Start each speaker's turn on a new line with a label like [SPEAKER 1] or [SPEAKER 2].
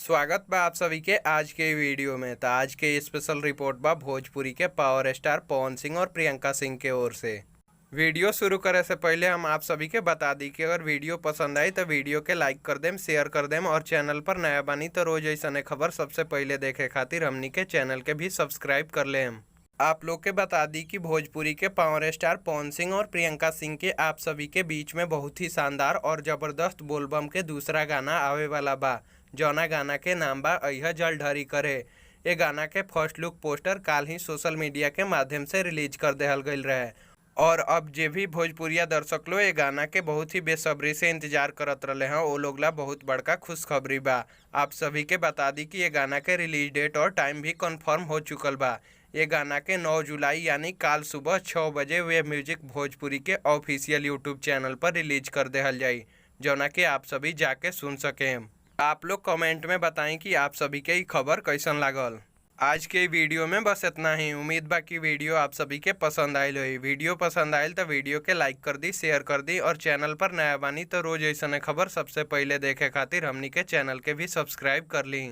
[SPEAKER 1] स्वागत बा आप सभी के आज के वीडियो में। तो आज के स्पेशल रिपोर्ट बा भोजपुरी के पावर स्टार पवन सिंह और प्रियंका सिंह के ओर से। वीडियो शुरू करे से पहले हम आप सभी के बता दी कि अगर वीडियो पसंद आई तो वीडियो के लाइक कर देम, शेयर कर देम और चैनल पर नया बानी तो रोज ऐसा खबर सबसे पहले देखे खातिर हमनी के चैनल के भी सब्सक्राइब कर लेम। आप लोग के बता दी कि भोजपुरी के पावर स्टार पवन सिंह और प्रियंका सिंह के आप सभी के बीच में बहुत ही शानदार और ज़बरदस्त बोलबम के दूसरा गाना आवे वाला बा, जौना गाना के नाम बा अइह जलढरी करे। ये गाना के फर्स्ट लुक पोस्टर काल ही सोशल मीडिया के माध्यम से रिलीज कर देहल गईल रहे और अब जे भी भोजपुरिया दर्शक लोग ये गाना के बहुत ही बेसब्री से इंतजार करत रहे हैं, वो लोग ला बहुत बड़का खुशखबरी बा। आप सभी के बता दी कि ये गाना के रिलीज डेट और टाइम भी कंफर्म हो चुकल बा। ये गाना के 9 जुलाई यानी काल सुबह 6 बजे वे म्यूजिक भोजपुरी के ऑफिशियल यूट्यूब चैनल पर रिलीज कर देहल जाई, जौना के आप सभी जाके सुन सकें। आप लोग कमेंट में बताएं कि आप सभी के ई खबर कैसन लागल। आज के वीडियो में बस इतना ही। उम्मीद बा कि वीडियो आप सभी के पसंद आयल होई। वीडियो पसंद आयल तो वीडियो के लाइक कर दी, शेयर कर दी और चैनल पर नया बानी तो रोज ऐसा खबर सबसे पहले देखे खातिर हमनी के चैनल के भी सब्सक्राइब कर ली।